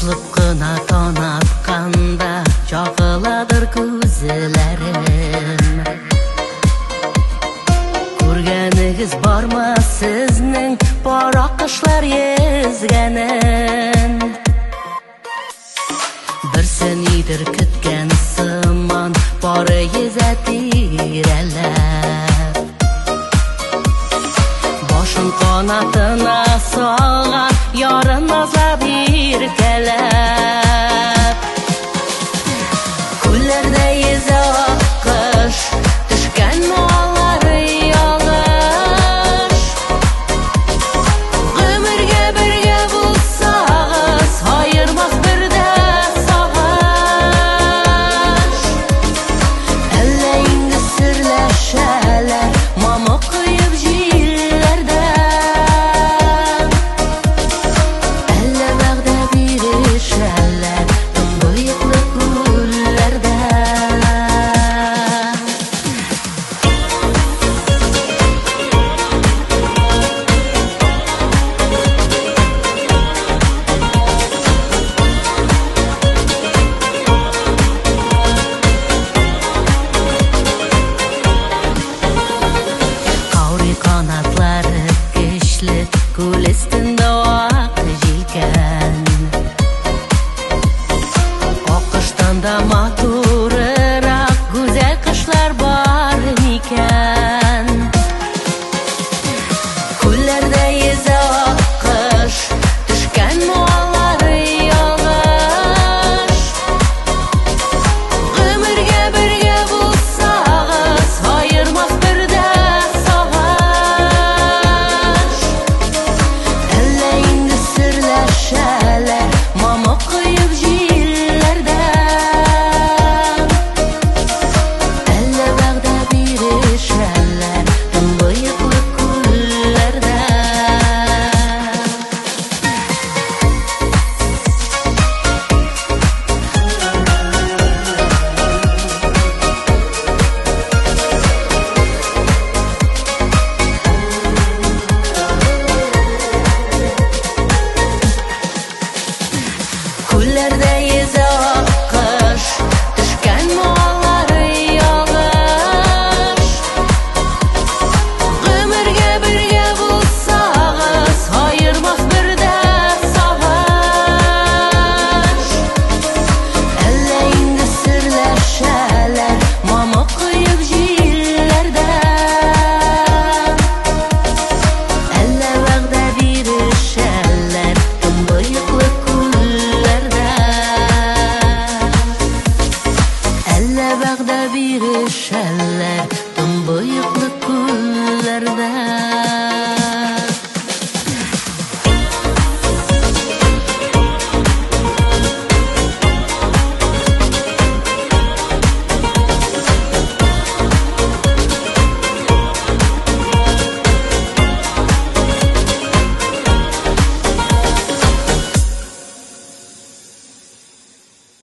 Сызылып кына таң атканда чагыладыр күзләрем. Күргәнегез бармы сезнең пар аккошлар йөзгәнен? Берсе нидер көткән сыман, пары йөзә тирәләп. Башын канатына салган, ярын назлап иркәләп. Күлләрдә йөзә аккош, төшкәнме алар ялгыш? Гомергә бергә булсагыз, аермас бер дә сагыш. Әллә инде серләшәләр, мамык коеп җилләрдә. Әллә вәгъдә бирешәләр, төнбоеклы күлләрдә. Каурый канатлары көчле, күл өстендә ак җилкән. Аккоштан да матурырак гүзәл кошлар бар микән? Күлләрдә йөзә аккош, төшкәнме алар ялгыш? Гомергә бергә булсагыз, аермас бер дә сагыш. Әллә инде серләшәләр, мамык коеп җилләрдә. Әллә вәгъдә бирешәләр, төнбоеклы күлләрдә. Күлләрдә